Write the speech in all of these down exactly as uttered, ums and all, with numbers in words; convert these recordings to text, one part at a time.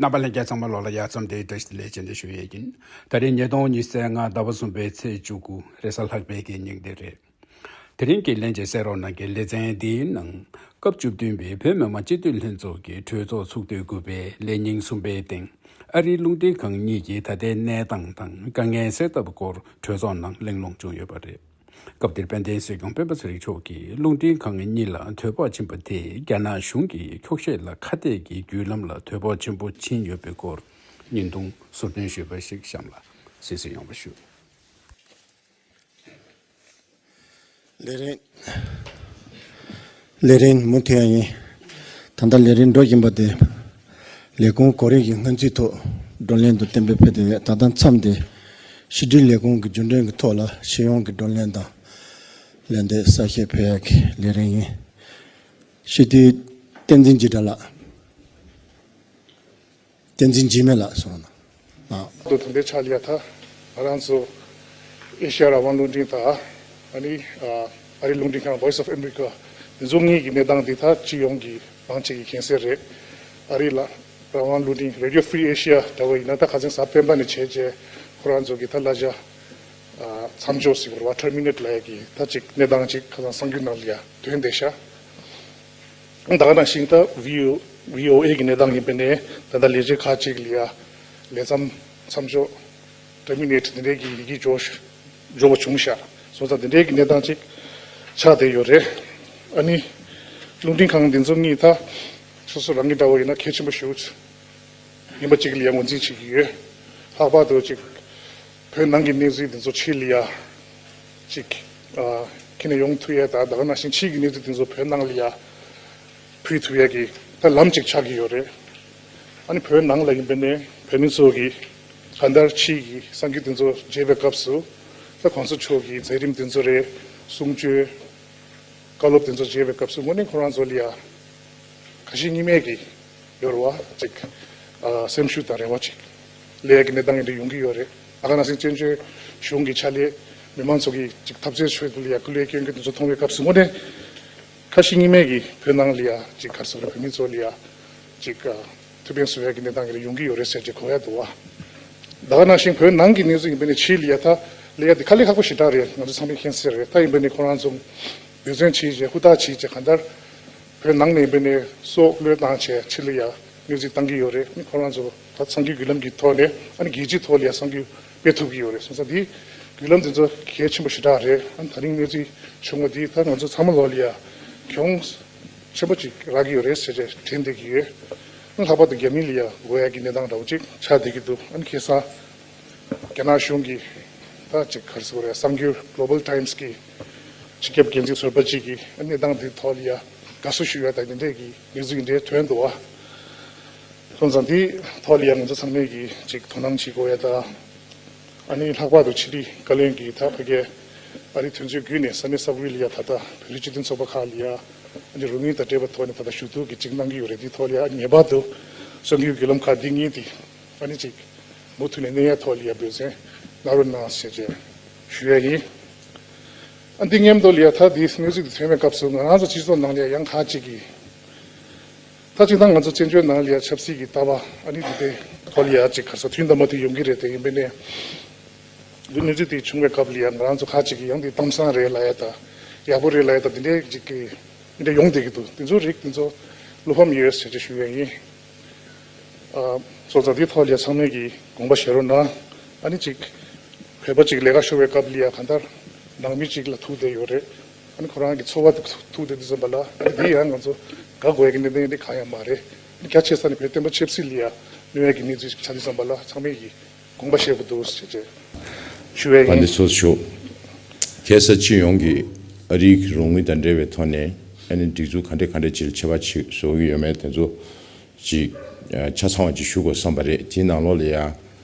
རྣམ་པ་ལྷན་རྒྱས་ཚང་མ་ལོག་ལ་ཡ་ཙམ་དེ་བཀྲ་ཤིས་བདེ་ལེགས་བྱས་ནས་ཞུ་ཡས་ཡིན། ད་རིང་ཉིས་སྟོང་ཉི་ཤུ་རྩ་ལྔ་ཟླ་བ་གསུམ་པའི་ཚེས་བཅུ་དགུ་རེས་གཟའ་ལྷག་པའི་གི་ཉིན་དེ་རེད། དེ་རིང་གི་ལན་བྱས་གསན་རོགས་གནང་གི་ལེ་ཚན་འདིའི་ནང་སྐབས་བཅུ་བདུན་པའི་བོད་མི་མང་སྤྱི་འཐུས་ལྷན་ཚོགས་ཀྱི་གྲོས་ཚོགས་ཚོགས་དུས་དགུ་པའི་ལས་ཉིན་གསུམ་པའི་སྟེང་ཨ་རིའི་རླུང་འཕྲིན་ཁང་གཉིས་ཀྱི་ད་ལྟའི་གནས་སྟངས་དང་དཀའ་ངལ་སེལ་ཐབས་སྐོར་གྲོས་ཚོགས་ནང་གླེང་སློང་བྱུང་ཡོད་པ་རེད། སྐབས་དེར་དཔལ་ལྡན་སྲིད་སྐྱོང་སྤེན་པ་ཚེ་རིང་མཆོག་གིས་རླུང་འཕྲིན་ཁང་གཉིས་ལ་དོད་པ་ཕྱིན་པ་དེས་རྒྱ་ནག་གཞུང་གིས་འཁྱོག་བཤད་ལ་ཁ་གཏད་ཀྱི་བརྒྱུད་ལམ་ལ་དོད་པ་ཆེན་པོ་ཕྱིན་ཡོད་པའི་སྐོར་བརྙན་ཐུང་ཟུར་འདོན་ཞུས་པ་ཞིག་གཤམ་ལ་གསན་གཟིགས་ཡོང་བ་ཞུ། ལས་རིང་། ལས་རིང་མུ་མཐུད་ཡང་ཡིན། ད་ལྟ་ལས་རིང་འགྲོ་བཞིན་པ་དེ། ལས་ཁུངས་གོ་རིམ་གྱི་སྔོན་རྩིས་ཐོག་བགྲོ་གླེང་དུ་གཏན་འབེབས་ཕེབས་ཏེ་ཡོད། ད་ལྟ་མཚམས་དེ། ཕྱི་དྲིལ་ལས་ཁུངས་ཀྱི་རྒྱུན་ལྡན་གྱི་ཐོག་ལ་ཕྱི་ཡོང་གི་བགྲོ་གླེང་དང་། ལན་འདེབས་གསལ་བཤད་ཕུལ་ཡག་གི་ལས་རིང་ཡིན། སྤྱི་འཐུས་བསྟན་འཛིན་འཇིགས་བྲལ་ལགས། བསྟན་འཛིན་འཇིགས་མེད་ལགས་སོང་ན། ཨ། ད་ལྟའི་ཆ་ལ་ཡ་ད་ང་རང་ཚོ་ཨེ་ཤ་ཡ་རང་དབང་རླུང་འཕྲིན་དང་ཨ་ནི་ཨ་རིའི་རླུང་འཕྲིན་ཁང་Voice of America འདི་ཚོ་གཉིས་ཀྱི་གནས་སྟངས་འདི་ད་སྤྱི་ཡོངས་ཀྱི་མང་ཆེ་གི་མཁྱེན་གསལ་རེད། ཨ་རི་ལ་རང་དབང་རླུང་འཕྲིན་Radio Free Asia འདྲ་བོ་ཡིན་ན་ད་ཁ་སང་གཟའ་སྤེན་པ་ནས་བྱས་རྗེས་ཁོ་རང་ཚོ་གི་ད་གླ་ཆ་ཨ་མཚམས་འཇོག་ཟེར་བ་terminate ལབ་ཡ་གི་ད་ཅིག་གནས་སྟངས་ཅིག་ཁ་སང་གསར་འགྱུར་ནང་ལ་ཡ་ཐོན་བསྡད་ཤག་ད་ག་ནང་བཞིན་ད་བྷི་ཨོ་ཨེ་གི་གནས་སྟངས་ཡིན་པ་ནས་ད་ལྟ་ལས་བྱེད་ཁག་ཅིག་ལ་ཡ་ལས་མཚམས་མཚམས་འཇོག་terminate དེ་འདྲའི་གི་ཡི་གེ་འབྱོར་འབྱོར་བ་བྱུང་ཤག་སོང་ཙང་དེ་འདྲའི་གི་གནས་སྟངས་ཅིག་ཆགས་བསྡད་ཡོད་རེད། ཨ་ནི་རླུང་འཕྲིན་ཁང་འདི་ཚོ་གཉིས་ད་སོ་སོ་རང་གི་འདྲ་བོ་ཡིན་ན་གལ་ཆེན་པོ་ཞིག་ཡིན་པ་ཅིག་ལ་ཡ་ངོས་འཛིན་བྱེད་ཀྱི་ཡོད། ལྷག་པར་དུ་ཅིག་བོད་ནང་གི་གནས་ཚུལ་འདི་ཚོ་ཕྱི་ལ་ཡ་ཅིག་ཨ་ཁྱེར་ནས་ཡོང་ཐུབ་ཡ་དང་ད་ག་ནང་བཞིན་ཕྱིའི་གི་གནས་ཚུལ་འདི་ཚོ་བོད་ནང་ལ་ཡ་ཕུལ་ཐུབ་ཡ་གི་ད་ལམ་ཅིག་ཆགས་ཀྱི་ཡོད་རེད། ཨ་ནི་བོད་ནང་ལ་ཡིན་པ་ནས་བོད་མི་ཚོ་གི་གང་ལྟར་ཕྱིའི་གི་གསར་འགྱུར་འདི་ཚོ་མཇལ་བའི་སྐབས་སུ་ད་གོང་ས་མཆོག་གི་མཛད་རིམ་འདི་ཚོ་རེད། གསུང་ཆོས་བཀའ་སློབ་དེ་ཚོ་མཇལ་བའི་སྐབས་སུ་དངོས་གནས་ཁོ་རང་ཚོ་ལ་ཡ་ཁ་ཞེ་གཉིས་མེད་ཀྱི་ཡོད་རེད་བ་ཅིག་ཨ་སེམས་ཤུགས་དང་རེ་བ་ཅིག་ལས་ཀྱི་གནས་སྟངས་འདི་ཡོང་གི་ཡོད་རེད། ད་ག་ནང་བཞིན་བཙན་བྱོལ་གཞུང་གི་ཕྱག་ལས་མི་མང་ཚོ་གི་ཅིག་འཐབ་རྩོད་ཁྲོད་དུ་ལ་ཡ་སྐུ་ལས་སྐྱོན་གྱི་དེ་ཚོ་མཐོང་བའི་སྐབས་སུ་དངོས་གནས་ཁ་ཞེ་གཉིས་མེད་ཀྱི་བོད་ནང་ལ་ཡ་ཅིག་ག་རེ་ཟེར་བོད་མི་ཚོ་ལ་ཡ་ཅིག་ཨ་ཐུགས་ཕན་གསོས་ཡ་གི་གནས་སྟངས་འདི་ཡོང་གི་ཡོད་རེད་ཟེར་ཅིག་གོ་ཡ་འདུག་བ། ད་ག་ནང་བཞིན་བོད་ནང་གི་གནས་ཚུལ་ཡིན་པ་ནས་ཕྱི་ལ་ཡ་ད་ལ་ཡ་འདི་དཀའ་ལས་ཁག་པོ་ཞེ་དྲག་རེད། ང་ཚོ་ཚང་མས་མཁྱེན་གསལ་རེད། ད་ཡིན་པ་ནས་ཁོ་རང་ཚོ་འབད་བརྩོན་བྱས་རྗེས་ཧུར་ཐག་བྱས་རྗེས་གང་ལྟར་བོད་ནང་ནས་ཡིན་པ་ནས་སྲོག་བློས་བཏང་བྱས་ཕྱི་ལ་ཡ་གནས་ཚུལ་བཏང་གི་ཡོད་རེད། ཁོ་རང་ཚོ་ད་གསར་འགྱུར་བརྒྱུད་ལམ་གྱི་ཐོག་ནས་ཨ་ནི་རྒྱལ་སྤྱིའི་ཐོག་ལ་ཡ་གསར་འགྱུར་སྤེལ་ཐུབ་ཀྱི་ཡོད་རེད། སོང་ཙང་དེའི་བརྒྱུད་ལམ་དེ་ཚོ་གལ་ཆེན་པོ་ཞེ་དྲག་རེད། ཨ་ནི་ད་རིང་གནས་ཚུལ་བྱུང་བ་འདིས་ད་ང་ཚོ་ཚང་མ་ལོག་ལ་ཡ་གྱོང་ཆེན་པོ་ཅིག་རག་གི་ཡོད་རེད་ཟེར་བྱས་དྲན་བསྡད་ཀྱི་ཡོད། ཨ་ནི་ལྷག་པར་དུ་རྒྱ་མི་ལ་ཡ་དགོས་ཡ་གི་གནས་སྟངས་འདྲ་བོ་ཅིག་ཆགས་བསྡད་ཀྱི་འདུག་ཨ་ནི་ཁ་སང་རྒྱ་ནག་གཞུང་གིས་ད་ཅིག་ག་རེ་ཟེར་དགོས་རེད། གསར་འགྱུར་Global Times གི་སྤྱི་ཁྱབ་འགན་འཛིན་ཟུར་པ་ཅིག་གིས་ཨ་ནི་གནས་སྟངས་འདིའི་ཐོག་ལ་ཡ་དགའ་བསུ་ཞུ་ཡ་དང་དེ་འདྲས་ཀྱི་གནས་ཚུལ་འདི་འདྲས་ཐོན་འདུག་བ། སོང་ཙང་དེའི་ཐོག་ལ་ཡ་ང་ཚོ་ཚང་མས་ཀྱིས་ཅིག་དོ་སྣང་བྱེད་དགོས་ཡ་དང་། ཨ་ནི་ལྷག་པར་དུ་ཕྱི་དྲིལ་བཀའ་བློན་གྱིས་ད་ཕ་གིའི་ཨ་རིའི་དོན་གཅོད་བརྒྱུད་ནས་ས་གནས་གསར་པ་ལ་ཡ་ད་ལྟ་བོད་རིགས་སྤྱི་མཐུན་ཚོགས་པ་ཁག་ལ་ཡ་ཨ་ནི་རོགས་དངུལ་དང་འབྲེལ་བའི་ཐོག་ནས་ད་ལྟ་ཞུ་གཏུག་གི་ཅིག་གནང་གི་ཡོད་རེད། དེའི་ཐོག་ལ་ཡ་ངེས་པར་དུ་གསར་འགྱུར་བརྒྱུད་ལམ་ཁག་འདི་གཉིས་དེ་ཨ་ནི་ཅིག་མུ་མཐུད་ནས་གནས་ཡ་ཐོག་ལ་ཡ་འབད་བརྩོན་གནང་རོགས་གནང་ཞེས་བཅས་ཞུ་ཡ་ཡིན། ཨ་འདི་མཉམ་དུ་ལ་ཡ་ད་འདི་གནས་ཚུལ་འདི་ཐོན་པའི་སྐབས་སུ་ང་རང་ཚོ་སྤྱི་ཚོགས་ནང་ལ་ཡ་ཡང་ཁག་ཅིག་གིས། ད་སྤྱིར་བཏང་ང་ཚོ་བཙན་བྱོལ་ནང་ལ་ཡ་ཆབ་སྲིད་ཀྱི་ལྟ་བ་ཨ་ནི་འདི་དེ་ཐོག་ལ་ཡ་ཅིག་ག་རེ་ཟེར་མཐུན་དང་མ་མཐུན་ཡོང་གི་རེད། དེ་ཡིན་པས་ནས་འདི་གནས་ཚུལ་དེ་བྱུང་བའི་སྐབས་ལ་ཡ་ང་རང་ཚོ་ཁག་ཅིག་གིས་ཡང་དེ་གཏམ་བཟང་རེད་ལབ་ཡ་དང་ཡག་པོ་རེད་ལབ་ཡ་དང་དེ་འདྲའི་ཅིག་གི་དེ་འདྲ་ཡོང་བསྡད་ཀྱི་འདུག་དེ་ཚོ་རིགས་དེ་ཚོ་བློ་ཕམ་ཡོད་ཟེར་ཅིག་ཞུ་ཡ་ཡིན། ཨ་སོང་ཙང་དེའི་ཐོག་ལ་ཡ་ཚང་མས་ཀྱིས་དགོངས་པ་བཞེས་རོགས་གནང་། ཨ་ནི་ཅིག་བོད་པ་ཅིག་ལས་ཀ་ཤོར་བའི་སྐབས་ལ་ཡ་གང་ལྟར་ནང་མི་ཅིག་ལ་ཐུག་བསྡད་ཡོད་རེད། ཨ་ནི་ཁོ་རང་གི་འཚོ་བ་ཐུག་བསྡད་དུས་ཙམ་པ་ལ་ཨ་ནི་དེ་ཡང་ང་ཚོ་དགའ་དགོས་ཀྱི་གནད་དོན་དེ་གང་ཡང་མ་རེད། ཨ་ནི་རྒྱ་ཆེ་ས་ནས་བོད་བསྟན་པ་ཆབ་སྲིད་ལ་ཡ་གནོད་ཡ་གི་གནས་ཚུལ་ཅིག་ཆགས་དུས་ཙམ་པ་ལ་ཚང་མས་ཀྱིས་དགོངས་པ་བཞེས་དགོས་འདུག་ཟེར་བྱས་ཞུ་བའི་ཡིན། ཚོགས་གཙོ་མཆོག་ཁ་སང་སྤྱི་ཡོངས་ཀྱི་ཨ་རིའི་རོགས་དངུལ་དང་འབྲེལ་བའི་ཐོག་ནས་ཨ་ནི་སྒྲིག་འཛུགས་ག་འདྲས་ག་འདྲས་ཅིག་ལ་ཆད་པ་ཅིག་བཟོ་གི་ཡོད་མེད་དེ་ཚོ་ཅིག་ཆ་ཚང་བ་ཅིག་ཞུ་དགོས་བསམ་པ་རེད། དེའི་ནང་ལོགས་ལ་ཡ།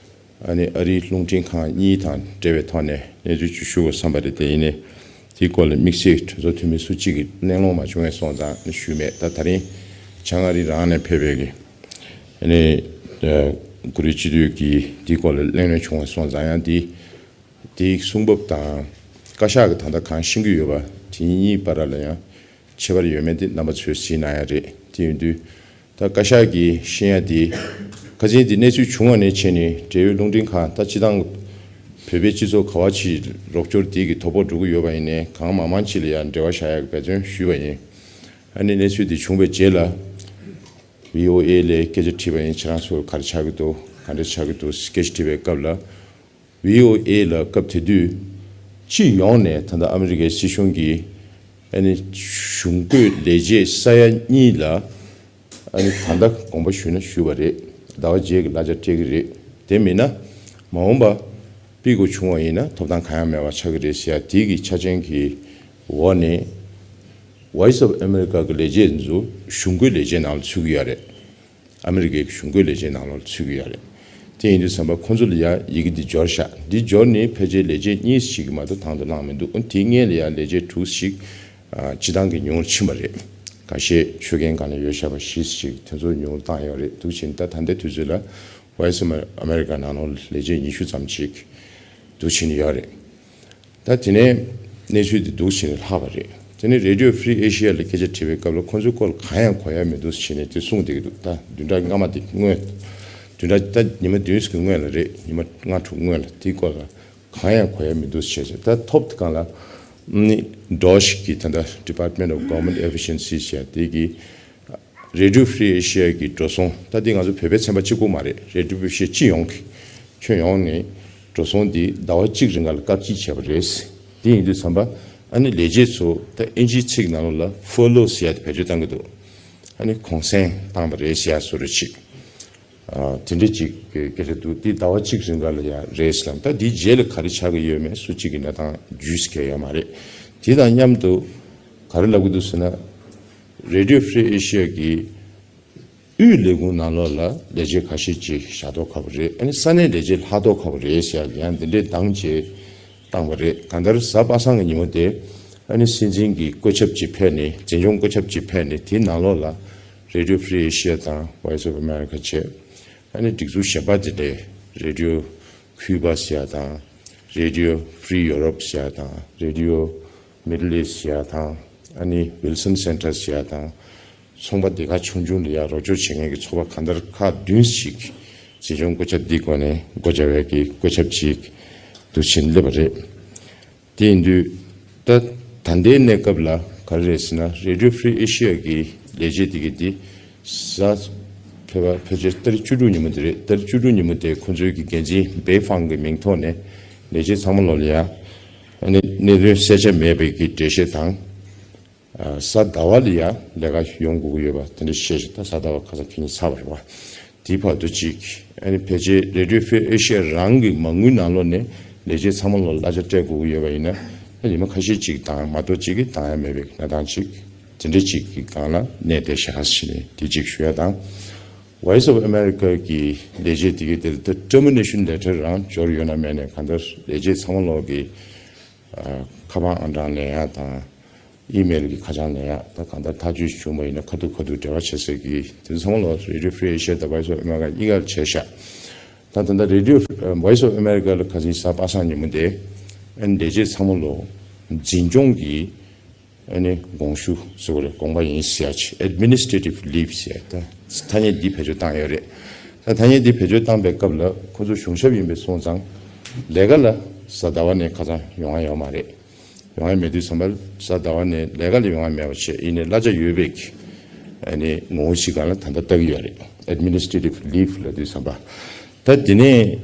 ཨ་ནི་ཨ་རིའི་རླུང་འཕྲིན་ཁང་གཉིས་དང་འབྲེལ་བའི་ཐོག་ནས་གནས་ཚུལ་ཅིག་ཞུ་དགོས་བསམ་པ་རེད། དེ་ཡིན་ནའི་དེའི་སྐོར་ལ་དམིགས་བསལ་གྲོས་ཚོགས་འཐུས་མི་སུ་གཅིག་གིས་གླེང་སློང་མ་བྱུང་བས་སོང་ཙང་ནི་ཞུས་མེད། ད་ད་རིང་བྱང་ཨ་རི་རང་ནས་ཕེབས་པའི་གི་ཨ་ནི་ཨ་གུ་རུ་སྤྱི་འཐུས་ཀྱིས་དེའི་སྐོར་ལ་གླེང་སློང་བྱུང་བས་སོང་ཙང་ཡང་དེ་དེའི་གསུང་བབ་དང་བཀའ་ཤག་གིས་ད་ལྟ་གང་ཤེས་ཀྱི་ཡོད་པ་དེ་གཉིས་བར་ལ་ཡང་། ཁྱད་པར་ཡོད་མེད་དེ་རྣམ་པ་ཚོས་གཟིགས་གནང་ཡ་རེད། དེ་ཡིན་དུས་ད་བཀའ་ཤག་གིས་ཤེས་ཡ་དེ་ ཁ་སང་དེ་གནས་ཚུལ་བྱུང་བ་ནས་བྱས་ནས་འབྲེལ་ཡོད་རླུང་འཕྲིན་ཁང་ད་སྤྱི་བཏང་བོད་པའི་སྤྱི་ཚོགས་ག་བ་ཅིག་རོགས་སྐྱོར་དེ་གི་དོ་ཕོག་འགྲོ་གི་ཡོད་པ་ཡིན་ནའི་གང་མང་མང་ཅིག་ལ་ཡང་འབྲེལ་བ་བཞག་ཡག་གི་འབད་བརྩོན་ཞུས་པ་ཡིན། ཨ་ནི་གནས་ཚུལ་དེ་བྱུང་བའི་རྗེས་ལ་བྷི་ཨོ་ཨེ་ལ་སྐད་ཆ་དྲིས་པ་ཡིན། ཁྱེད་རང་ཚོ་ག་རེ་ཆགས་ཀྱི་འདུག་ག་འདྲ་ཆགས་ཀྱི་འདུག་སྐད་ཆ་དྲིས་པའི་སྐབས་ལ། བྷི་ཨོ་ཨེ་ལ་སྐབས་དེ་དུས་སྤྱི་ཡོངས་ནས་ད་ལྟ་ཨ་མི་རི་ཀའི་སྲིད་གཞུང་གིས་ཨ་ནི་གཞུང་སྒོས་ལས་བྱེད་ས་ཡ་གཉིས་ལ་ཨ་ནི་ད་ལྟ་དགོངས་པ་ཞུས་ན་ཞུས་པ་རེད། ཟླ་བ་རྗེས་ཀྱི་གླ་ཆ་སྤྲད་ཀྱི་རེད། དེ་མིན་ན་མ་འོངས་པ་ཕྱིར་སྒོ་བྱུང་བ་ཡིན་ན་ཐོབ་ཐང་གང་ཡང་མེད་པ་ཆགས་ཀྱི་རེད་ཟེར་ཡ་དེ་གི་ཆ་རྐྱེན་གྱི་འོག་ནས་Voice of America གི་ལས་བྱེད་ཚོ་གཞུང་སྒོས་ལས་བྱེད་ནང་ལ་ཚུད་ཀྱི་ཡོད་རེད། ཨ་མི་རི་ཀའི་གཞུང་སྒོས་ལས་བྱེད་ནང་ལོགས་ཚུད་ཀྱི་ཡོད་རེད། དེ་ཡིན་དུས་ཙམ་པ་ཁོང་ཚོ་ལ་ཡང་ཡི་གེ་འདི་འབྱོར་ཤག་འདི་འབྱོར་ནས་ཕལ་ཆེར་ལས་བྱེད་གཉིས་ཤིག་མ་གཏོགས་དང་དུ་བླངས་མི་འདུག་འདིའི་སྔོན་ལ་ཡང་ལས་བྱེད་དྲུག་ཞིག་ཨ། སྤྱི་བཏང་གི་ཉུང་རུ་ཕྱིན་པ་རེད། འགའ་ཤས་ཆོད་གན་སྒང་ལ་ཡོད་བཞག་པ་བཞི་ཞིག་དེ་ཚོ་ཉུང་རུ་བཏང་ཡོད་རེད་འདུག་བྱས་ནས་ད་ད་ལྟའི་དུས་ཚོད་ལ་Voice of America ནང་ལོགས་ལས་བྱེད་ཉི་ཤུ་ཙམ་ཞིག་འདུག་བྱས་ནས་ཡོད་རེད། ད་དེ་ནས་གནས་ཚུལ་འདི་འདུག་བྱས་ནས་ལྷག་པ་རེད། དེ་ནས་Radio Free Asia ལ་སྐད་ཆ་དྲིས་པའི་སྐབས་ལ་ཁོང་ཚོའི་སྐོར་ལ་གང་ཡང་གོ་ཡ་མི་འདུག་བྱས་ནས་དེ་གསུངས་བསྡད་ཀྱི་འདུག་ད་བདུན་ཕྲག་སྔ་མ་དེ་སྔོན། བདུན་ཕྲག་ད་ཉི་མ་བདུན་ཞིག་གི་སྔོན་ལ་རེད། ཉི་མ་ལྔ་དྲུག་སྔོན་ལ་དེའི་སྐོར་ལ་གང་ཡང་གོ་ཡ་མི་འདུག་བྱས་བྱས་ད་ཐོབ་དེ་སྒང་ལ་ནི་DOGE གི་ད་ལྟ་Department of Government Efficiency ཟེར་ཡ་དེ་གི་Radio Free Asia གི་འགྲོ་སོང་ད་འདི་ང་ཚོ་བོད་པའི་ཚན་པ་གཅིག་པུ་མ་རེད། Radio Free Asia སྤྱི་ཡོངས་ཀྱི་ཁྱོན་ཡོངས་ནས་འགྲོ་སོང་འདི་ཟླ་བ་གཅིག་རིང་ག་ལ་བཀག་སྐྱིལ་བྱས་པ་རེད། འདི་ཡིན་དུས་ཙམ་པ་ཨ་ནི་ལས་བྱེད་ཚོ་ད་ཨིན་ཇིའི་ཚིག་ནང་ལོགས་ལ་Furlough ཟེར་ཡ་དེ་བེད་སྤྱོད་བཏང་གི་འདུག་ཨ་ནི་གུང་སེང་བཏང་པ་རེད་ཟེར་ཡ་བཟོ་འདྲ་ཅིག་ཨ། དེ་འདྲ་ཅིག་གི་སྐད་ཆ་འདུག་འདི་ཟླ་བ་གཅིག་རིང་ག་ལ་ཡ་རེད་ཟེར་ལབ། ད་འདིའི་རྗེས་ལ་ག་རེ་ཆགས་ཀྱི་ཡོད་མེད་སུ་གཅིག་གི་གནས་སྟངས་རྒྱུས་ཀྱི་ཡོད་མ་རེད། དེ་དང་མཉམ་དུ་ག་རེ་ལབ་ཀྱི་འདུག་ཟེར་ན། Radio Free Asia གི་དབུས་ལས་ཁུངས་ནང་ལོགས་ལ་ལས་བྱེད་ཁ་ཤས་ཅིག་བཞག་མདོག་ཁ་པོ་རེད། ཨ་ནི་ས་གནས་ལས་བྱེད་ལྷག་མདོག་ཁ་པོ་རེད་ཟེར་ཡ་ཡང་འདི་འདྲའི་གདངས་ཅིག་བཏང་བ་རེད། གང་ལྟར་གཟའ་པ་སངས་ཀྱི་ཉིན་མོ་དེ་ཨ་ནི་སྲིད་འཛིན་གྱི་བཀོད་ཁྱབ་ཅིག་ཕེབས་ནས་འཛིན་སྐྱོང་བཀོད་ཁྱབ་ཅིག་ཕེབས་ནས་དེའི་ནང་ལོགས་ལ་Radio Free Asia དང་Voice of America བཅས་ཨ་ནི་སྒྲིག་འཛུགས་གཞན་པ་དེ་འདྲའི་Radio Cuba ཟེར་ཡ་དང་Radio Free Europe ཟེར་ཡ་དང་Radio Middle East ཟེར་ཡ་དང་ཨ་ནི་Wilson Center ཟེར་ཡ་དང་། ཚོང་པ་སྡེ་ཁག་ཆུང་ཆུང་ལ་ཡང་རོགས་སྐྱོར་བྱེད་མཁན་གྱི་ཚོགས་པ་གང་ལྟར་ཁག་བདུན་ཞིག་འཛིན་སྐྱོང་བཀོད་ཁྱབ་འདིའི་སྒོ་ནས་སྒོ་བརྒྱབ་ཡག་གི་བཀོད་ཁྱབ་ཅིག་འདུག་བྱས་ནས་སླེབས་པ་རེད། དེ་ཡིན་དུས་ད་ད་ལྟའི་གནས་སྐབས་ལ་ག་རེ་རེད་ཟེར་ན་Radio Free Asia གི་ལས་བྱེད་དེ་གི་དེ་གཟའ་ཕལ་པ་ཕལ་ཆེར་ཏ་རིག་བཅུ་དྲུག་ཉིན་མོ་དེ་རེད། ཏ་རིག་བཅུ་དྲུག་ཉིན་མོ་དེ་ཁོ་ཚོའི་གི་འགན་འཛིན་བེ་ཧྥང་གི་མིང་ཐོག་ནས་ལས་བྱེད་ཚང་མ་ལོག་ལ་ཡ་ཨ་ནི་གནད་དོན་གསལ་ཆ་མེད་པའི་གི་འགྲེལ་བཤད་དང་། གཟའ་ཟླ་བ་ལ་ཡང་ལས་ཀ་ཡོང་དགོས་ཀྱི་ཡོད་པ་དེ་འདྲ་བཤད་ཤག་ད་གཟའ་ཟླ་བ་ཁ་སང་ཁ་ཉིན་ཚར་བ་རེད་བ། དེའི་བར་དུ་ཅིག་ཨ་ནི་ཕལ་ཆེར་Radio Free Asia རང་གི་མ་དངུལ་ནང་ལོགས་ནས་ལས་བྱེད་ཚང་མ་ལོ་གླ་ཆ་སྤྲད་དགོས་ཀྱི་ཡོད་པ་ཡིན་ན་ཨ་ཉི་མ་ཁ་ཤས་ཅིག་དང་མ་གཏོགས་ཅིག་གིས་འདང་ཡ་མེད་པའི་གནས་སྟངས་ཅིག་དེ་འདྲ་ཅིག་གི་སྒང་ལ་གནས་བསྡད་ཤག་ཟེར་ནས་དེ་ཅིག་ཞུ་ཡ་དང་། Voice of America གི་ལས་བྱེད་དེ་གའི་དེ་ལ་ད་Termination Letter རང་འབྱོར་ཡོད་ན་མེད་ན་གང་ལྟར་ལས་བྱེད་ཚང་མ་ལོག་གི་ཁ་པར་ཨང་གྲངས་ལེན་ཡག་དང་། ཨི་མེལ་གྱི་ཁ་བྱང་ལེན་ཡག་ད་གང་ལྟར་ཐག་གཅོད་བྱུང་བ་ཡིན་ན་ཁ་ཐུག་ཁ་ཐུག་འབྲེལ་བ་བྱེད་སའི་གི་དེ་ཚང་མ་ལོ་Radio Free Asia དང་Voice of America གཉིས་ཀར་བྱས་ཤག་ད་ད་ལྟ་Radio Voice of America ལ་ཁ་སང་གཟའ་པ་སངས་ཉིན་མོ་དེ་ཨ་ནི་ལས་བྱེད་ཚང་མ་ལོ་འཛིན་སྐྱོང་གི་ཨ་ནི་དགོངས་ཞུ་ཟེར་བ་རེད། དགོངས་པ་ཡིན་ཟེར་ཡག་ཅིག Administrative Leave ཟེར་ཡག་ད་ཐ་སྙད་འདི་བེད་སྤྱོད་བཏང་ཡོད་རེད། ད་ཐ་སྙད་འདི་བེད་སྤྱོད་བཏང་པའི་སྐབས་ལ་ཁོ་ཚོ་གཞུང་ཞབས་ཡིན་པའི་སོང་ཙང་ལས་ཀ་ལ་གཟའ་ཟླ་བ་ནས་ཁ་སང་ཡོང་ཡ་ཡོད་མ་རེད། ཡོང་ཡ་མེད་དུས་ཙམ་པར་གཟའ་ཟླ་བ་ནས་ལས་ཀ་ལ་ཡོང་ཡ་མེད་པ་བྱས་ཡིན་ནའི་གླ་ཆ་ཡོད་པའི་ཨ་ནི་ངོ་བོ་ཞིག་སྒང་ལ་ད་ལྟ་ལྟ་གི་ཡོད་རེད། Administrative Leave ལབ་དུས་ཙམ་པ། ད་དེ་ནས་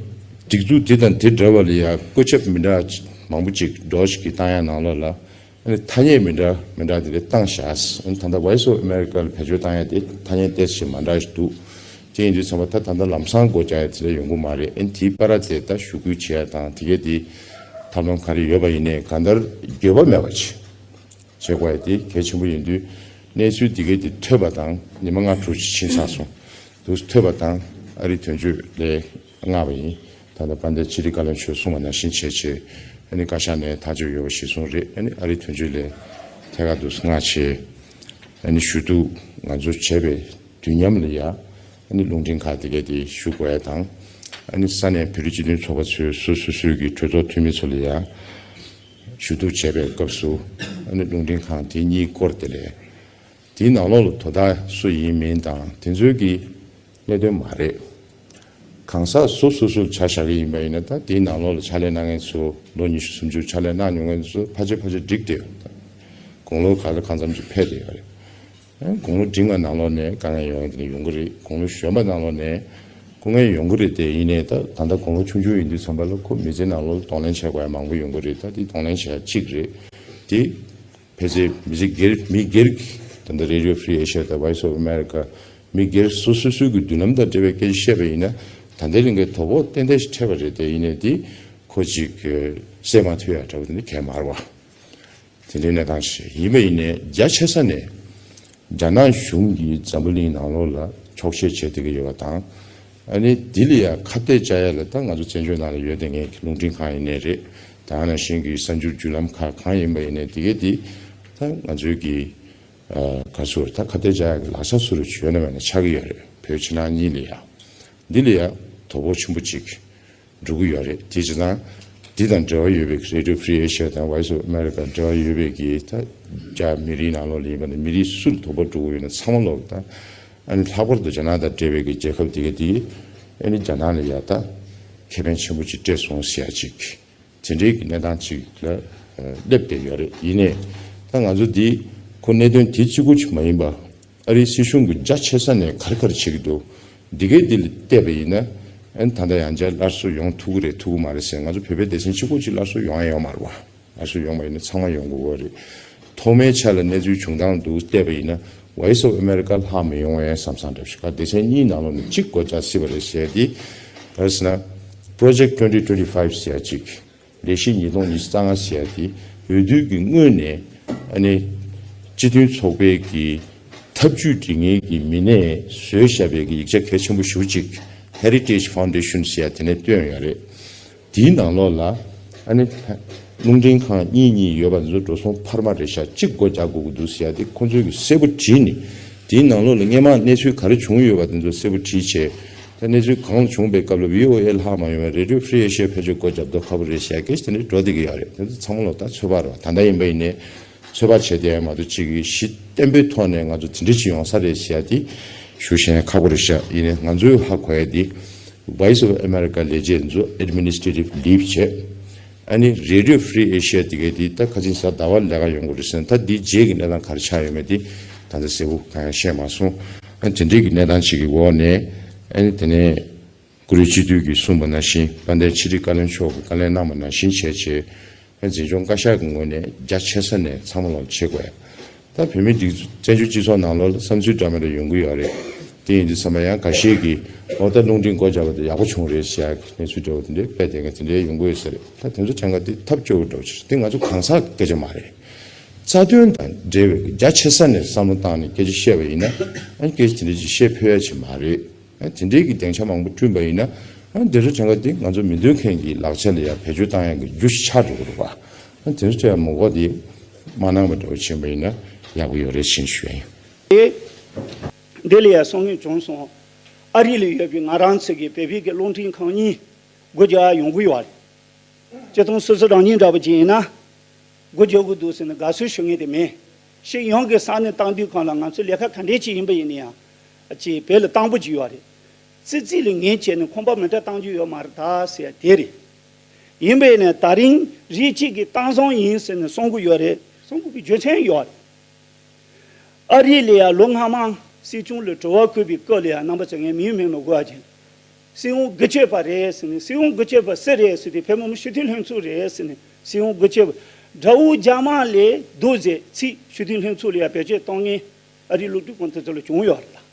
སྒྲིག་འཛུགས་དེ་དང་དེ་འདྲ་བ་ལ་ཡ་བཀོད་ཁྱབ་མི་འདྲ་མང་པོ་ཅིག་DOGE གི་བཏང་ཡ་ནང་ལོགས་ལ་ཨ་ནི་ཐ་སྙད་མི་འདྲ་མི་འདྲ་དེ་འདྲ་བཏང་ཤག་ཨ་ནི་ད་ལྟ་Voice of America ལ་བེད་སྤྱོད་བཏང་ཡ་དེ་ཐ་སྙད་ཏོག་ཙམ་མ་འདྲ་ཞིག་འདུག་དེ་ཡིན་དུས་ཙམ་པ་ད་ད་ལྟ་ལམ་སང་སྒོ་རྒྱག་ཡ་དེ་འདྲ་ཡོང་གི་མ་རེད། ཨ་ནི་དེའི་བར་དེ་ད་ཞུ་སྐུལ་བྱེད་ཡ་དང་དེ་གས་དེ་ཐབས་ལམ་ག་རེ་ཡོད་པ་ཡིན་ནའི་གང་ལྟར་འགྱོད་པ་མེད་པ་བྱེད། བྱེད་དགོས་ཡ་དེ་གལ་ཆེན་པོ་ཡིན་དུས་གནས་ཚུལ་འདི་གའི་དེ་ཐོས་པ་དང་ཉི་མ་ལྔ་དྲུག་ཅིག་ཕྱིན་ཚར་སོང་། དུ་ཐོས་པ་དང་ཨ་རིའི་དོན་གཅོད་ལས་མངགས་པ་ཡིན། ད་ལྟ་དཔལ་ལྡན་ཕྱི་དྲིལ་བཀའ་བློན་མཆོག་གསུངས་པ་ནང་བཞིན་བྱས་བྱས་ཨ་ནི་བཀའ་ཤག་ནས་ཐག་གཅོད་ཡོད་པ་གཞིར་བཟུང་རེད། ཨ་ནི་ཨ་རིའི་དོན་གཅོད་ལས་ཐད་ཀར་དུ་མངགས་བྱས་ཨ་ནི་ཞུ་གཏུག་ང་ཚོ་བྱས་པའི་དུས་མཉམ་ལ་ཡ་ཨ་ནི་རླུང་འཕྲིན་ཁག་དེ་གའི་དེ་ཞུ་དགོས་ཡ་དང་ཨ་ནི་ས་གནས་བོད་རིགས་སྤྱི་མཐུན་ཚོགས་པ་ཚོས་སོ་སོ་སོའི་གི་གྲོས་ཚོགས་འཐུས་མི་ཚོ་ལ་ཡ། ཞུ་གཏུག་བྱས་པའི་སྐབས་སུ་ཨ་ནི་རླུང་འཕྲིན་ཁང་དེ་གཉིས་སྐོར་དེ་ལས་དེའི་ནང་ལོགས་ལ་དོ་བདག་སུ་ཡིན་མིན་དང་དེ་ཚོའི་གི་གནད་དོན་མ་རེད། གང་ཟག་སོ་སོ་སོར་ཆ་བཞག་གི་ཡིན་པ་ཡིན་ན། ད་དེའི་ནང་ལོགས་ལ་ཕྱག་ལས་གནང་མཁན་ཚོ་ལོ་ཉི་ཤུ་སུམ་ཅུ་ཕྱག་ལས་གནང་མྱོང་མཁན་ཚོ་ཕལ་ཆེར་ཕལ་ཆེར་འགྲིག་བསྡད་ཡོད་རེད། ད་དགུང་ལོ་ག་ལ་གང་འཚམ་ཅིག་ཕེབས་བསྡད་ཡོད་རེད། ཨ་དགུང་ལོ་འབྲིང་བ་ནང་ལོགས་ནས་དཀའ་ངལ་ཡོང་ཡ་དེ་ཡོང་གི་རེད། དགུང་ལོ་གཞོན་པ་ནང་ལོགས་ནས་སྐུ་ངལ་ཡོང་གི་རེད། དེ་ཡིན་ནའི་ད་ད་ལྟ་དགུང་ལོ་ཆུང་ཆུང་ཡིན་དུས་ཙམ་པ་ལ་ཁོ་མི་ཚེ་ནང་ལོགས་ལ་གདོང་ལེན་བྱེད་དགོས་ཡ་མང་པོ་ཡོང་གི་རེད། ད་དེ་གདོང་ལེན་བྱེད་ཡ་གཅིག་རེད། དེ་ཕལ་ཆེར་མི་སྒེར་མི་སྒེར་གྱི་ད་ལྟ་Radio Free Asia་དང་Voice of America་མི་སྒེར་སོ་སོ་སོའི་གི་མདུན་ལམ་དང་འབྲེལ་བའི་སྐད་ཆ་བཤད་པ་ཡིན་ན། ད་ལྟའི་རིང་གི་དོ་ཕོག་ཏན་ཏན་ཞིག་འཕྲད་པ་རེད། དེ་ཡིན་ནའི་དེ་ཁོ་ཅིག་གི་སེལ་མ་ཐུབ་ཡ་འདྲ་པོ་དེ་འདྲ་གང་ཡང་མ་རེད་བ། དེ་འདྲའི་གནས་སྟངས་ཤིག་ཡིན་པ་ཡིན་ནའི་རྒྱ་ཆེ་ས་ནས་རྒྱ་ནག་གཞུང་གིས་འཛམ་བུ་གླིང་ནང་ལོགས་ལ་འཁྱོག་བཤད་བྱེད་བསྡད་ཀྱི་ཡོད་པ་དང་། ཨ་ནི་འདི་ལ་ཡ་ཁ་གཏད་བཅག་ཡ་ལ་ད་ང་ཚོ་བཙན་བྱོལ་ནང་ལ་ཡོད་བསྡད་མཁན་གྱི་རླུང་འཕྲིན་ཁང་ཡིན་ནའི་རེད། ད་ནང་བཞིན་གྱི་གསར་འགྱུར་བརྒྱུད་ལམ་ཁག་གང་ཡིན་པ་ཡིན་ནའི་དེ་གས་དེ་ད་ང་ཚོའི་གི་ཨ་ག་ཚོད་ད་ཁ་གཏད་བཅག་ཡ་གི་ལག་ཆ་སུ་རུ་ཡོད་ན་མེད་ན་ཆགས་ཀྱི་ཡོད་རེད། བོད་ཕྱི་ནང་གཉིས་ལ་ཡ། འདི་ལ་ཡ་དོ་ཕོག་ཆེན་པོ་ཅིག་འགྲོ་གི་ཡོད་རེད། དེ་བྱས་ཙང་འདི་དང་འབྲེལ་བ་ཡོད་པའི་Radio Free Asia་དང་Voice of America་འབྲེལ་བ་ཡོད་པའི་གི་ད་རྒྱ་མི་རིགས་ནང་ལོགས་ལ་ཡིན་པ་ནི་མི་རིགས་སུ་ལ་དོ་ཕོག་འགྲོ་གི་ཡོད་ན་ཚང་མ་ལོག་ད་ཨ་ནི་ལྷག་པར་དུ་རྒྱ་ནག་དང་འབྲེལ་བའི་གི་རྒྱལ་ཁབ་དེ་ག་དེ་ཨ་ནི་རྒྱ་ནག་ལ་ཡ་ད་ཁེ་ཕན་ཆེན་པོ་ཅིག་སྤྲད་སོང་ཟེར་ཡ་ཅིག་དེ་འདྲའི་གི་གནས་སྟངས་ཅིག་ལ་སླེབས་བསྡད་ཡོད་རེད། ཡིན་ནའི་ད་ང་ཚོ་འདི་ཁོ་གནད་དོན་དེ་གཅིག་པུ་ཅིག་མ་ཡིན་པ། ཨ་རིའི་སྲིད་གཞུང་གི་རྒྱ་ཆེ་ས་ནས་ག་རེ་ག་རེ་བྱེད་ཀྱི་འདུག་འདི་གའི་འདི་ལ་བལྟས་པ་ཡིན་ན། ཨན་ད་ལྟ་ཡང་བསྐྱར་སླར་གསོ་ཡོང་ཐུབ་ཀྱི་རེད་ཐུབ་ཀྱི་མ་རེད་ཟེར། ང་ཚོ་བོད་པའི་སྡེ་ཚན་གཅིག་པོ་གཅིག་སླར་གསོ་ཡོང་ཡ་ཡོད་མ་རེད་བ། སླར་གསོ་ཡོང་བ་ཡིན་ན་ཚང་མ་ཡོང་དགོས་ཀྱི་རེད། ཐོག་མའི་ཆ་ལ་གནས་ཚུལ་བྱུང་སྟངས་འདུག་བལྟས་པ་ཡིན་ན། Voice of America་ལྷག་མི་ཡོང་བས་བསམ་བསམ་འདྲ་ཞིག་ག་སྡེ་ཚན་གཉིས་ནང་ལོགས་ནས་གཅིག་སྒོ་རྒྱག་སྲིད་པ་རེད་ཟེར་ཏེ། ག་རེ་ཟེར་ན། Project twenty twenty-five་ཟེར་ཡ་གཅིག་ལས་གཞི་ཉིས་སྟོང་ཉི་ཤུ་རྩ་ལྔ་ཟེར་ཡ་དེ་འོས་བསྡུ་གི་སྔོན་ནས་ཨ་ནི་སྤྱི་མཐུན་ཚོགས་པའི་གི་ཐབས་ཇུས་སྒྲིག་མཁན་གྱི་མི་སྣས་བཟོས་བཞག་པའི་གི་ཡིག་ཆ་གལ་ཆེན་པོ་ཞེ་པོ་ཅིག Heritage Foundation་ཟེར་ཡ་དེ་ནས་བཏོན་ཡོད་རེད། དེའི་ནང་ལོགས་ལ་ཨ་ནི་རླུང་འཕྲིན་ཁང་གཉིས་གཉིས་ཡོད་པ་འདི་ཚོ་འགྲོ་སོང་འཕར་མ་རེད་ཤག་གཅིག་སྒོ་རྒྱག་དགོས་ཀྱི་འདུག་ཟེར་ཡ་དེ་ཁོང་ཚོས་གི་གསལ་པོ་བྲིས་ནས། དེའི་ནང་ལོགས་ལ་སྔོན་མ་གནས་ཚུལ་ག་རེ་བྱུང་ཡོད་པ་དེ་ཚོ་གསལ་པོ་བྲིས་བྱས། ད་གནས་ཚུལ་གང་ལ་བྱུང་བའི་སྐབས་ལ་VOA་ལྷག་མ་ཡོང་བའི་Radio Free Asia་ཕལ་ཆེར་སྒོ་རྒྱབ་མདོག་ཁ་པོ་རེད་ཟེར་ཡ་སྐད་ཆ་དེ་འདྲ་འགྲོ་བསྡད་ཀྱི་ཡོད་རེད། དེ་ཚོ་ཚང་མ་ལོག་ད་ཚོད་དཔག་རེད་བ། ད་ལྟ་ཡིན་པ་ཡིན་ནའི་ཚོད་དཔག་བྱས་བསྡད་ཡ་མ་གཏོགས་གཅིག་གིས་གཞི་བརྟན་པོའི་ཐོག་ནས་ང་ཚོ་དེ་འདྲ་ཅིག་ཡོང་ས་རེད་ཟེར་ཡ་དེ་ཞུ་ཤེས་ཁག་པོ་རེད་ཤག་ཡིན་ནའི་ང་ཚོས་ཧ་གོ་ཡ་དེ་Voice of America་ལས་བྱེད་ཚོ་Administrative Leave་བྱས། ཨ་ནི་Radio Free Asia་དེ་གའི་དེ་ད་ཁ་སང་གཟའ་ཟླ་བ་ལས་ཀ་ཡོང་གི་རེད་ཟེར་ན། ད་འདི་རྗེས་ཀྱི་གནས་སྟངས་ག་རེ་ཆགས་ཡོད་མེད་དེ་ད་ལྟ་གསལ་པོ་གང་ཡང་ཤེས་མ་སོང་། ཨ་དེ་འདྲའི་གི་གནས་སྟངས་ཤིག་གི་འོག་ནས་ཨ་ནི་དེ་ནས་བཀུར་འོས་སྤྱི་འཐུས་ཀྱིས་གསུངས་པ་ནང་བཞིན། དཔལ་ལྡན་ཕྱི་དྲིལ་བཀའ་བློན་མཆོག་གིས་བཀའ་ལན་གནང་བ་ནང་བཞིན་བྱས་བྱས། ཨ་འཛིན་སྐྱོང་བཀའ་ཤག་གི་ངོས་ནས་རྒྱ་ཆེ་ས་ནས་ཚང་མ་ལོག་བྱེད་དགོས་ཡ། ད་བོད་མིའི་སྒྲིག་བཙན་བྱོལ་སྤྱི་ཚོགས་ནང་ལོགས་ལ་བསམ་ཚུལ་འདྲ་མི་འདྲ་ཡོང་གི་ཡོད་རེད། དེ་ཡིན་དུས་ཙམ་པ་ཡང་འགའ་ཤས་ཀྱིས་འོ་ད་རླུང་འཕྲིན་སྒོ་བརྒྱབ་པ་དེ་ཡག་པོ་བྱུང་རེད་ཟེར་ཡག་གི་གནས་ཚུལ་འདྲ་བོ་དེ་འདྲའི་སྤེལ་བསྡད་མཁན་དེ་འདྲའི་ཡོང་གི་ཡོད་ས་རེད། ད་དེ་ཚོ་དྲན་ག་དེ་ཐབས་སྐྱོ་བོ་འདྲ་བོ་ཞིག་རེད། དེ་ང་ཚོ་གང་ཟག་གི་སྐད་ཆ་མ་རེད། རྩ་དོན་དང་འབྲེལ་བའི་རྒྱ་ཆེ་ས་ནས་བསམ་བློ་བཏང་ནས་སྐད་ཆ་བཤད་པ་ཡིན་ན། ཨ་སྐད་ཆ་དེ་འདྲ་ཅིག་བཤད་ཕོད་ཡ་ཅིག་མ་རེད། ཨ་དེ་འདྲའི་གི་སྡིངས་ཆ་མང་པོ་བསྐྲུན་པ་ཡིན་ན། ཨ་འདི་ཚོ་དྲན་ག་དེ་ང་ཚོ་མི་འདོད་མཁན་གྱི་ལག་ཆ་ལ་ཡ་བེད་སྤྱོད་བཏང་ཡ་གི་རྒྱུ་ཞིག་ཆགས་འགྲོ་གི་རེད་པ། ཨ་དེ་ཚོ་དྲན་མ་གོ་དེ་མ་གནང་བ་འདྲ་བོ་བྱས་པ་ཡིན་ན་ཡག་པོ་ཡོད་རེད་ཅེས་ཞུ་ཡ་ཡིན། དེ་འདི་ལ་ཡ་གསུང་མཁན་བྱུང་སོང་། ཨ་རི་ལ་ཡོད་པའི་ང་རང་ཚོ་གི་བོད་པའི་གི་རླུང་འཕྲིན་ཁང་གཉིས་སྒོ་རྒྱག་ཡ་ཡོང་གི་ཡོད་རེད། སྤྱིར་བཏང་སོ་སོ་རང་ཉིད་འདྲ་པོ་ཅིག་ཡིན་ན། སྒོ་རྒྱག་དགོས་འདུག་ཟེར་ནས་དགའ་བསུ་ཞུ་མཁན་དེ་མེད། ཤེས་ཡོན་གྱི་ས་གནས་བཏང་དུས་གང་ལ་ང་ཚོ་ལས་ཀ་ག་འདྲས་ཅིག་ཡིན་པ་ཡིན་ན་ཡང་། ཅིག་བོད་ལ་བཏང་པོ་ཅིག་ཡོད་རེད། ཙི་ཙི་ལ་ངས་བྱས་ནས་ཁང་པ་མི་འདྲ་བཏང་རྒྱུ་ཡོད་མ་རེད་ད་ཟེར་ཡ་དེ་རེད། ཡིན་པས་ནས་ད་རིང་རིགས་གཅིག་གིས་བཏང་བཟང་ཡིན་ཟེར་ནས་གསུང་གི་ཡོད་རེད། གསུང་དགོས་པའི་རྒྱུ་མཚན་ཡོད་རེད། ཨ་རི་ལ་ཡ་ལོ་སྔ་མ་སྲིད་སྐྱོང་ལ་དྲི་བ་བཀོད་པའི་སྐབས་ལ་ཡ་རྣམ་པ་ཚོ་ངས་མིང་སྨོས་མི་དགོས་པ་བྱས། སྲིད་དབང་སྒེར་གཅོད་པ་རེད་ཟེར་ནས། སྲིད་དབང་སྒེར་གཅོད་པ་སུ་རེད་ཟེར་དུས་ཕལ་མོ་མོ་སྤྱི་འཐུས་ལྷན་ཚོགས་རེད་ཟེར་ནས། སྲིད་དབང་སྒེར་གཅོད་པ་དགྲ་བོ་རྒྱ་དམར་ལས་སྡུག་ཟེར་ཚིག་སྤྱི་འཐུས་ལྷན་ཚོགས་ལ་ཡ་བེད་སྤྱོད་གཏོང་མཁན་ཨ་རིའི་སློབ་ཕྲུག་ཁོང་དེ་ཚོ་ལ་བྱུང་ཡོད་རེད་ལ།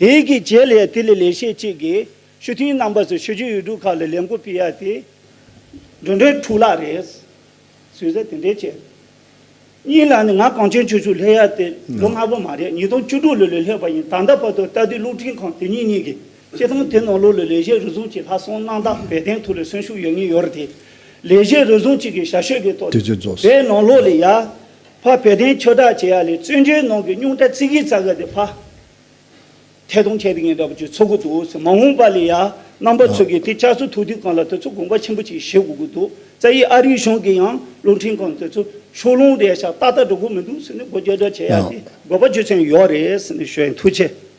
དེ་གི་རྗེས་ལ་ཡ་དེ་ལས་ལས་བྱེད་གཅིག་གིས་སྤྱི་འཐུས་རྣམ་པ་ཚོ་ཆོས་བརྒྱུད་ཡུལ་གྲུ་ཁག་ལ་ལས་འགུལ་སྤེལ་ཡ་དེ་འགྲོ་གྲོན་འཕྲོ་བརླག་རེད། ཟུར་ཟ་དེ་འདྲའི་བྱས། གཉིས་ལ་ནི་ང་གངས་ཅན་ཆོས་ཚོགས་སླེབས་ཡ་དེ་ལོ་ལྔ་པོ་མ་རེད། ཉིས་སྟོང་བཅུ་དྲུག་ལོ་ལ་སླེབས་པ་ཡིན། ད་ལྟ་བར་དུ་ལྟ་དུས་རླུང་འཕྲིན་ཁང་དེ་གཉིས་གཉིས་ཀྱིས་སྤྱི་བཏང་དེ་ནང་ལོགས་ལ་ལས་བྱེད་རེ་ཟུང་གིས་ལྷག་བསམ་རྣམ་དག་འབད་བརྩོན་ཐུགས་ལ་སེམས་ཤུགས་ཡོད་ངེས་ཡོད་རེད་དེ། ལས་བྱེད་རེ་ཟུང་གཅིག་གིས་ཞབས་ཞུ་གི་ཐོག་དུས་ཚོད་རྫོགས་སོང་། དེ་ནང་ལོགས་ལ་ཡ་ཕར་འབད་བརྩོན་ཁྱབ་བསྒྲགས་བྱེད་ཡ་ལས་བཙན་བྱོལ་ནང་གི་རྙོག་དྲ་ཙི་གི་ཙ་གི་དེ་ཕར་ཐད་གཏོང་བྱས་ཏེ་ངས་འདྲ་པོ་ཅིག་ཚོར་གི་འདུག་ཟེར། མ་འོངས་པ་ལ་ཡ་རྣམ་པ་ཚོ་གིས་དེ་བསྐྱར་གསོ་ཐུབ་དུས་གང་ལ་དེ་ཚོ་དགོངས་པ་ཆེན་པོ་ཅིག་བཞེས་དགོས་ཀྱི་འདུག་རྩ་བའི་ཨ་རིའི་གཞུང་གིས་ཡང་རླུང་འཕྲིན་ཁང་དེ་ཚོ་ཕྱོགས་ལྷུང་རེད་ཤག་ཏག་ཏག་འགྲོ་གི་མི་འདུག་ཟེར་ནས་སྒོ་རྒྱག་འདྲ་བྱེད་ཡ་དེ་དགོས་པ་རྒྱུ་མཚན་ཡོད་རེད་ཟེར་ནས་ཞུ་ཡིན། ཐུགས་རྗེ་ཆེ།